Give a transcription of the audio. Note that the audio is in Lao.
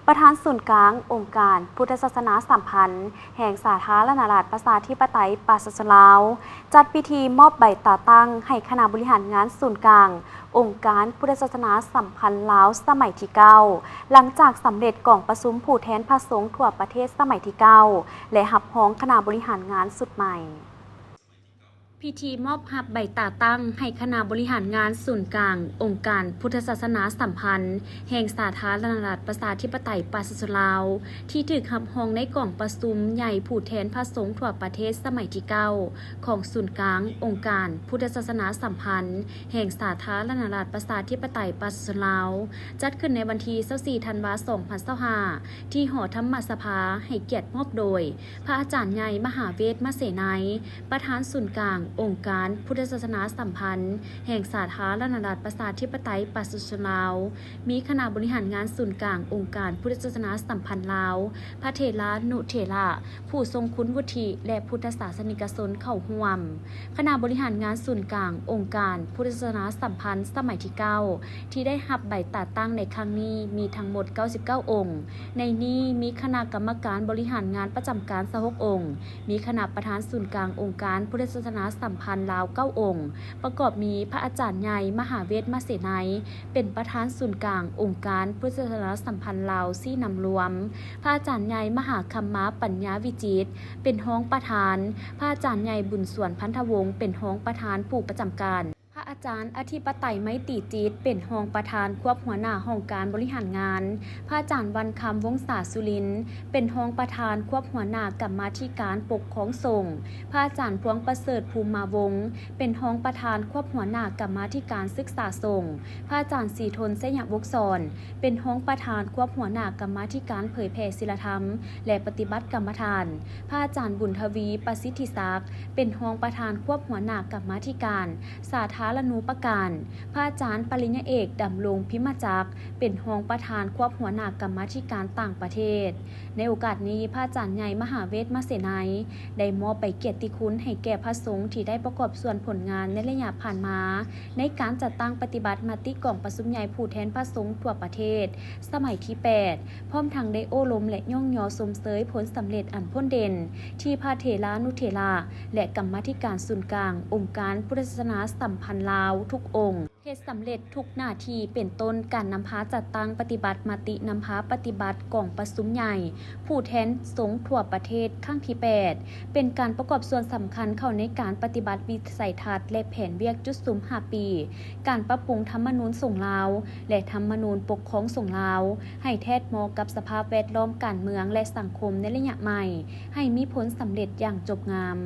ປະທານສູນກາງອົງການພຸດທະສາສະໜາສຳພັນແຫ່ງສາທາລະນະລັດປະຊາທິປະໄຕປະຊາຊົນລາວ ຈັດພິທີມອບໃບຕາຕັ້ງໃຫ້ຄະນະບໍລິຫານງານສູນກາງອົງການພຸດທະສາສະໜາສຳພັນລາວສະໄໝທີເກົ້າ ຫຼັງຈາກສຳເລັດກອງປະຊຸມຜູ້ແທນພະສົງທົ່ວປະເທດສະໄໝທີເກົ້າ ແລະ ຮັບຮອງຄະນະບໍລິຫານງານຊຸດໃໝ່. ພິທີມອບຮັບໃບຕາຕັ້ງໃຫ້ຄະນະບໍລິຫານງານສູນກາງອົງການພຸດທະສາສະໜາສຳພັນແຫ່ງສາທາລະນະລັດປະຊາທິປະໄຕປະຊາຊົນລາວ ທີ່ຖືກຮັບຮອງໃນກອງປະຊຸມໃຫຍ່ຜູ້ແທນພະສົງທົ່ວປະເທດສະໄໝທີເກົ້າ ຂອງສູນກາງອົງການພຸດທະສາສະໜາສຳພັນແຫ່ງສາທາລະນະລັດປະຊາທິປະໄຕປະຊາຊົນລາວ ຈັດຂຶ້ນໃນວັນທີຊາວສີ່ ທັນວາ ສອງພັນຊາວຫ້າ ທີ່ຫໍທຳມະສະພາ ໃຫ້ກຽດມອບໂດຍ ພະອາຈານໃຫຍ່ ມະຫາເວດ ມະເສໄນ ປະທານສູນກາງອົງການພຸດທະສາສະໜາສຳພັນແຫ່ງສາທາລະນະລັດປະຊາທິປະໄຕປະຊາຊົນລາວ, ມີຄະນະບໍລິຫານງານສູນກາງອົງການພຸດທະສາສະໜາສຳພັນລາວ, ພະເຖລານຸເຖລະ, ຜູ້ຊົງຄຸນວຸດທິ ແລະ ພຸດທະສາສະນິກະຊົນເຂົ້າຮ່ວມ. ຄະນະບໍລິຫານງານສູນກາງອົງການພຸດທະສາສະໜາສຳພັນສະໄໝທີເກົ້າ ທີ່ໄດ້ຮັບໃບຕາຕັ້ງໃນຄັ້ງນີ້ ມີທັງໝົດເກົ້າສິບເກົ້າອົງ. ໃນນີ້ມີຄະນະກຳມະການບໍລິຫານງານປະຈຳການຊາວຫົກອົງ, ມີຄະນະປະທານສູນກາງອົງການພຸດທະສາສະໜາສຳພັນລາວເກົ້າອົງ, ປະກອບມີພະອາຈານໃຫຍ່ ມະຫາເວດ ມະເສໄນ ເປັນປະທານສູນກາງອົງການພຸດທະສາສະໜາສຳພັນລາວຊີ້ນຳລວມ, ພະອາຈານໃຫຍ່ ມະຫາຄຳມາ ປັນຍາວິຈິດ ເປັນຮອງປະທານ, ພະອາຈານໃຫຍ່ ບຸນສວນ ພັນທະວົງ ເປັນຮອງປະທານຜູ້ປະຈຳການ. ພະອາຈານອະທິປະໄຕ ໄມຕີຈິດ ເປັນຮອງປະທານຄວບຫົວໜ້າຫ້ອງການບໍລິຫານງານ, ພະອາຈານ ວັນຄຳ ວົງສາສຸລິນ ເປັນຮອງປະທານຄວບຫົວໜ້າກຳມາທິການປົກຄອງສົງ, ພະອາຈານ ພວງປະເສີດ ພູມມາວົງ ເປັນຮອງປະທານຄວບຫົວໜ້າກຳມາທິການສຶກສາສົງ, ພະອາຈານ ສີທົນ ໄຊຍະວົງສອນ ເປັນຮອງປະທານຄວບຫົວໜ້າກຳມາທິການເຜີຍແຜ່ສິລະທຳ ແລະ ປະຕິບັດກຳມະຖານ, ພະອາຈານ ບຸນທະວີ ປະສິດທິສັກ ເປັນຮອງປະທານຄວບຫົວໜ້າກຳມາທິການ ສາທາລະນູປະການ, ພະອາຈານປະລິນຍາເອກ ດຳລົງ ພິມມະຈັກ ເປັນຮອງປະທານຄວບຫົວໜ້າກຳມາທິການຕ່າງປະເທດ. ໃນໂອກາດນີ້, ພະອາຈານໃຫຍ່ ມະຫາເວດ ມະເສໄນ ໄດ້ມອບໃບກຽດຕິຄຸນໃຫ້ແກ່ພະສົງທີ່ໄດ້ປະກອບສ່ວນຜົນງານໃນໄລຍະຜ່ານມາ ໃນການຈັດຕັ້ງປະຕິບັດມະຕິກອງປະຊຸມໃຫຍ່ຜູ້ແທນພະສົງທົ່ວປະເທດ ສະໄໝທີແປດ ພ້ອມທັງໄດ້ໂອ້ລົມ ແລະ ຍ້ອງຍໍຊົມເຊີຍຜົນສຳເລັດອັນພົ້ນເດັ່ນ ທີ່ພະເຖລານຸເຖລະ ແລະ ກຳມາທິການສູນກາງອົງການພຸດທະສາສະໜາສຳພັນລາວທຸກອົງ ເຮັດສຳເລັດທຸກໜ້າທີ່ ເປັນຕົ້ນການນຳພາຈັດຕັ້ງປະຕິບັດມະຕິ, ນຳພາປະຕິບັດກອງປະຊຸມໃຫຍ່ຜູ້ແທນສົງທົ່ວປະເທດຄັ້ງທີແປດ ເປັນການປະກອບສ່ວນສຳຄັນເຂົ້າໃນການປະຕິບັດວິໄສທັດ ແລະ ແຜນວຽກຈຸດສຸມຫ້າປີ ການປັບປຸງທຳມະນູນສົງລາວ ແລະ ທຳມະນູນປົກຄອງສົງລາວ ໃຫ້ແທດເໝາະກັບສະພາບແວດລ້ອມການເມືອງ ແລະ ສັງຄົມໃນໄລຍະໃໝ່ ໃຫ້ມີຜົນສຳເລັດຢ່າງຈົບງາມ.